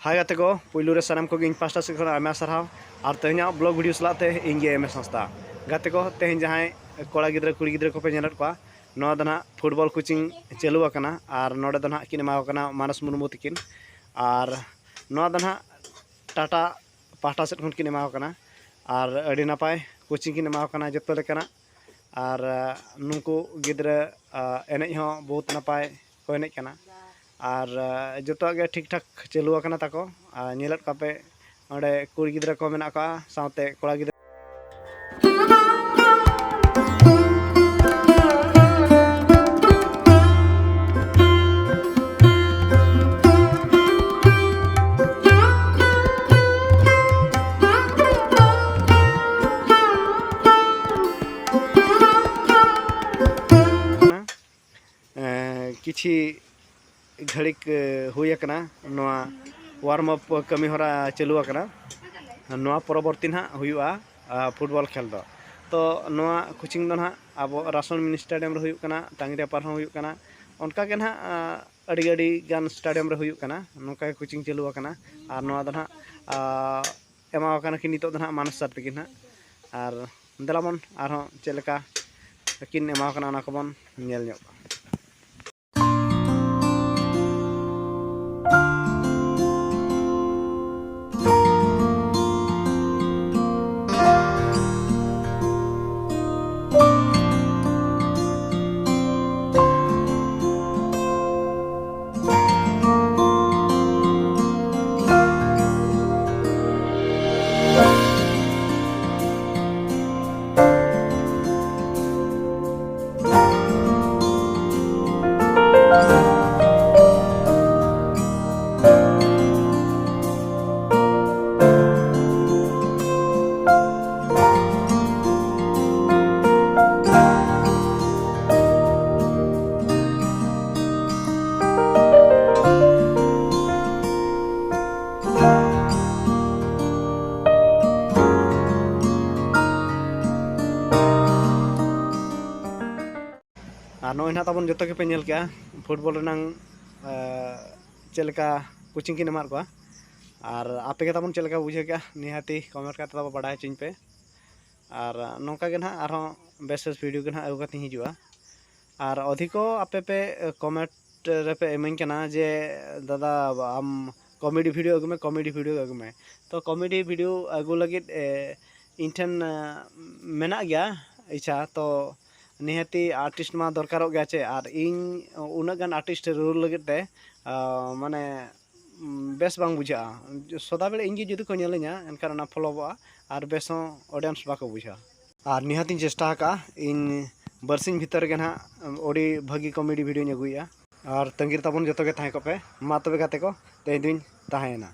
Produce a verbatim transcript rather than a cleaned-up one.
ᱦᱟᱭ ᱜᱟᱛᱮ ᱠᱚ, ᱯᱩᱭᱞᱩ ᱨᱮ ᱥᱟᱱᱟᱢ ᱠᱚᱜᱮ ᱤᱧ ᱯᱟᱦᱴᱟ ᱥᱮᱫ ᱠᱷᱚᱱ ᱟᱭᱢᱟ ᱥᱟᱨᱦᱟᱣ᱾ ᱟᱨ ᱛᱮᱦᱮᱧᱟᱜ ᱵᱞᱚᱜ ᱵᱷᱤᱰᱤᱭᱳ ᱥᱟᱞᱟᱜ ᱛᱮ ᱤᱧ ᱜᱮ ᱮᱢ ᱮᱥ ᱦᱟᱸᱥᱫᱟ᱾ ᱜᱟᱛᱮ ᱠᱚ, ᱛᱮᱦᱮᱧ ᱡᱟᱦᱟᱸᱭ ᱠᱚᱲᱟ ᱜᱤᱫᱽᱨᱟᱹ ᱠᱩᱲᱤ ᱜᱤᱫᱽᱨᱟᱹ ᱠᱚᱯᱮ ᱧᱮᱞᱮᱫ ᱠᱚᱣᱟ, ᱱᱚᱣᱟ ᱫᱚ ᱱᱟᱦᱟᱜ ᱯᱷᱩᱴᱵᱚᱞ ᱠᱳᱪᱤᱝ ᱪᱟᱹᱞᱩ ᱟᱠᱟᱱᱟ᱾ ᱟᱨ ᱱᱚᱰᱮ ᱫᱚ ᱱᱟᱦᱟᱜ ᱠᱤᱱ ᱮᱢᱟ ᱠᱚ ᱠᱟᱱᱟ ᱢᱟᱱᱚᱥ ᱢᱩᱨᱢᱩ ᱛᱟᱹᱠᱤᱱ᱾ ᱟᱨ ᱱᱚᱣᱟ ᱫᱚ ᱱᱟᱦᱟᱜ ᱴᱟᱴᱟ ᱯᱟᱦᱴᱟ ᱥᱮᱫ ᱠᱷᱚᱱ ᱠᱤᱱ ᱮᱢᱟ ᱠᱚ ᱠᱟᱱᱟ᱾ ᱟᱨ ᱟᱹᱰᱤ ᱱᱟᱯᱟᱭ ᱠᱳᱪᱤᱝ ᱠᱤᱱ ᱮᱢᱟ ᱠᱚ ᱠᱟᱱᱟ ᱡᱚᱛᱚ ᱞᱮᱠᱟᱱᱟᱜ᱾ ᱟᱨ ᱱᱩᱠᱩ ᱜᱤᱫᱽᱨᱟᱹ ᱮᱱᱮᱡ ᱦᱚᱸ ᱵᱚᱦᱩᱛ ᱱᱟᱯᱟᱭ ᱠᱚ ᱮᱱᱮᱡ ᱠᱟᱱᱟ᱾ ᱟᱨ ᱡᱚᱛᱚᱣᱟᱜ ᱜᱮ ᱴᱷᱤᱠ ᱴᱷᱟᱠ ᱪᱟᱹᱞᱩ ᱟᱠᱟᱱᱟ ᱛᱟᱠᱚ᱾ ᱟᱨ ᱧᱮᱞᱮᱫ ᱠᱚᱣᱟ ᱯᱮ, ᱚᱸᱰᱮ ᱠᱩᱲᱤ ᱜᱤᱫᱽᱨᱟᱹ ᱠᱚ ᱢᱮᱱᱟᱜ ᱠᱚᱣᱟ, ᱥᱟᱶᱛᱮ ᱠᱚᱲᱟ ᱜᱤᱫᱽᱨᱟᱹ᱾ ᱮᱸ, ᱠᱤᱪᱷᱤ ᱜᱷᱟᱹᱲᱤᱠ, ᱮ, ᱦᱩᱭ ᱟᱠᱟᱱᱟ, ᱱᱚᱣᱟ ᱣᱟᱨᱢ ᱟᱯ ᱠᱟᱹᱢᱤ ᱦᱚᱨᱟ ᱪᱟᱹᱞᱩ ᱟᱠᱟᱱᱟ᱾ ᱱᱚᱣᱟ ᱯᱚᱨᱚᱵᱚᱨᱛᱤ ᱱᱟᱦᱟᱜ ᱦᱩᱭᱩᱜᱼᱟ, ᱟ, ᱯᱷᱩᱴᱵᱚᱞ ᱠᱷᱮᱞ ᱫᱚ᱾ ᱛᱚ, ᱱᱚᱣᱟ ᱠᱳᱪᱤᱝ ᱫᱚ ᱱᱟᱦᱟᱜ ᱟᱵᱚ ᱨᱟᱥᱚᱱ ᱢᱤᱱᱤ ᱥᱴᱮᱰᱤᱭᱟᱢ ᱨᱮ ᱦᱩᱭᱩᱜ ᱠᱟᱱᱟ, ᱴᱟᱝᱜᱤᱨᱟᱯᱟᱲ ᱦᱚᱸ ᱦᱩᱭᱩᱜ ᱠᱟᱱᱟ, ᱚᱱᱠᱟ ᱜᱮ ᱱᱟᱦᱟᱜ, ᱟ, ᱟᱹᱰᱤ, ᱟᱹᱰᱤ ᱜᱟᱱ ᱥᱴᱮᱰᱤᱭᱟᱢ ᱨᱮ ᱦᱩᱭᱩᱜ ᱠᱟᱱᱟ᱾ ᱱᱚᱝᱠᱟ ᱜᱮ ᱠᱳᱪᱤᱝ ᱪᱟᱹᱞᱩ ᱟᱠᱟᱱᱟ᱾ ᱟᱨ ᱱᱚᱣᱟ ᱫᱚ ᱱᱟᱦᱟᱜ, ᱟ, ᱮᱢᱟ ᱟᱠᱟᱱᱟ ᱠᱤᱱ ᱱᱤᱛᱚᱜ ᱫᱚ ᱱᱟᱦᱟᱜ ᱢᱟᱱᱚᱥ ᱥᱟᱨ ᱛᱟᱹᱠᱤᱱ ᱱᱟᱦᱟᱜ᱾ ᱟᱨ ᱫᱮᱞᱟ ᱵᱚᱱ ᱟᱨᱦᱚᱸ ᱪᱮᱫ ᱞᱮᱠᱟ ᱠᱤᱱ ᱮᱢᱟ ᱟᱠᱟᱱᱟ, ᱚᱱᱟ ᱠᱚᱵᱚᱱ ᱧᱮᱞ ᱧᱚᱜ ᱠᱟᱜᱼᱟ᱾ ᱟᱨ ᱱᱚᱜᱼᱚᱭ ᱱᱟᱦᱟᱜ ᱛᱟᱵᱚᱱ ᱡᱚᱛᱚ ᱜᱮᱯᱮ ᱧᱮᱞ ᱠᱮᱜᱼᱟ ᱯᱷᱩᱴᱵᱚᱞ ᱨᱮᱱᱟᱝ, ᱮ, ᱪᱮᱫ ᱞᱮᱠᱟ ᱠᱳᱪᱤᱝ ᱠᱤᱱ ᱮᱢᱟᱫ ᱠᱚᱣᱟ᱾ ᱟᱨ ᱟᱯᱮ ᱜᱮ ᱛᱟᱵᱚᱱ ᱪᱮᱫ ᱞᱮᱠᱟ ᱵᱩᱡᱷᱟᱹᱣ ᱠᱮᱜᱼᱟ, ᱱᱤᱦᱟᱹᱛᱤ ᱠᱚᱢᱮᱱᱴ ᱠᱟᱛᱮ ᱛᱟᱵᱚ ᱵᱟᱰᱟᱭ ᱦᱚᱪᱚᱧ ᱯᱮ᱾ ᱟᱨ ᱱᱚᱝᱠᱟ ᱜᱮ ᱱᱟᱦᱟᱜ ᱟᱨᱦᱚᱸ ᱵᱮᱥ ᱵᱮᱥ ᱵᱷᱤᱰᱤᱭᱳ ᱜᱮ ᱱᱟᱦᱟᱜ ᱟᱹᱜᱩ ᱠᱟᱛᱮᱧ ᱦᱤᱡᱩᱜᱼᱟ᱾ ᱟᱨ ᱚᱫᱷᱤᱠᱚ ᱟᱯᱮ ᱯᱮ ᱠᱚᱢᱮᱱᱴ ᱨᱮᱯᱮ ᱤᱢᱟᱹᱧ ᱠᱟᱱᱟ ᱡᱮ, "ᱫᱟᱫᱟ, ᱟᱢ ᱠᱚᱢᱮᱰᱤ ᱵᱷᱤᱰᱤᱭᱳ ᱟᱹᱜᱩ ᱢᱮ, ᱠᱚᱢᱮᱰᱤ ᱵᱷᱤᱰᱤᱭᱳ ᱟᱹᱜᱩ ᱢᱮ᱾" ᱛᱚ ᱠᱚᱢᱮᱰᱤ ᱵᱷᱤᱰᱤᱭᱳ ᱟᱹᱜᱩ ᱞᱟᱹᱜᱤᱫ ᱮ, ᱤᱧ ᱴᱷᱮᱱ ᱮ, ᱢᱮᱱᱟᱜ ᱜᱮᱭᱟ ᱤᱪᱪᱷᱟ᱾ ᱛᱚ ᱱᱤᱦᱟᱹᱛᱤ ᱟᱨᱴᱤᱥᱴ ᱢᱟ ᱫᱚᱨᱠᱟᱨᱚᱜ ᱜᱮᱭᱟ ᱪᱮ, ᱟᱨ ᱤᱧ ᱩᱱᱟᱹᱜ ᱜᱟᱱ ᱟᱨᱴᱤᱥᱴ ᱨᱩᱣᱟᱹᱲ ᱞᱟᱹᱜᱤᱫ ᱛᱮ ᱟ, ᱢᱟᱱᱮ ᱩᱢ, ᱵᱮᱥ ᱵᱟᱝ ᱵᱩᱡᱷᱟᱹᱜᱼᱟ᱾ ᱥᱚᱫᱟ ᱵᱮᱲᱟ ᱤᱧ ᱜᱮ ᱡᱩᱫᱤ ᱠᱚ ᱧᱮᱞᱤᱧᱟ, ᱮᱱᱠᱷᱟᱱ ᱚᱱᱟ ᱯᱷᱞᱚᱯᱚᱜᱼᱟ ᱟᱨ ᱵᱮᱥ ᱦᱚᱸ ᱚᱰᱤᱭᱮᱱᱥ ᱵᱟᱠᱚ ᱵᱩᱡᱷᱟᱹᱣᱟ᱾ ᱟᱨ ᱱᱤᱦᱟᱹᱛᱤᱧ ᱪᱮᱥᱴᱟ ᱟᱠᱟᱫᱼᱟ ᱤᱧ ᱵᱟᱨᱥᱤᱧ ᱵᱷᱤᱛᱟᱹᱨ ᱨᱮᱜᱮ ᱱᱟᱦᱟᱜ ᱟᱹᱰᱤ ᱵᱷᱟᱹᱜᱤ ᱠᱚᱢᱮᱰᱤ ᱵᱷᱤᱰᱤᱭᱳᱧ ᱟᱹᱜᱩᱭᱮᱫᱼᱟ᱾ ᱟᱨ ᱛᱟᱺᱜᱤ ᱨᱮ ᱛᱟᱵᱚᱱ ᱡᱚᱛᱚ ᱜᱮ ᱛᱟᱦᱮᱸ ᱠᱚᱜ ᱯᱮ᱾ ᱢᱟ ᱛᱚᱵᱮ ᱜᱟᱛᱮ ᱠᱚ, ᱛᱮᱦᱮᱧ ᱫᱩᱧ ᱛᱟᱦᱮᱸᱭᱮᱱᱟ᱾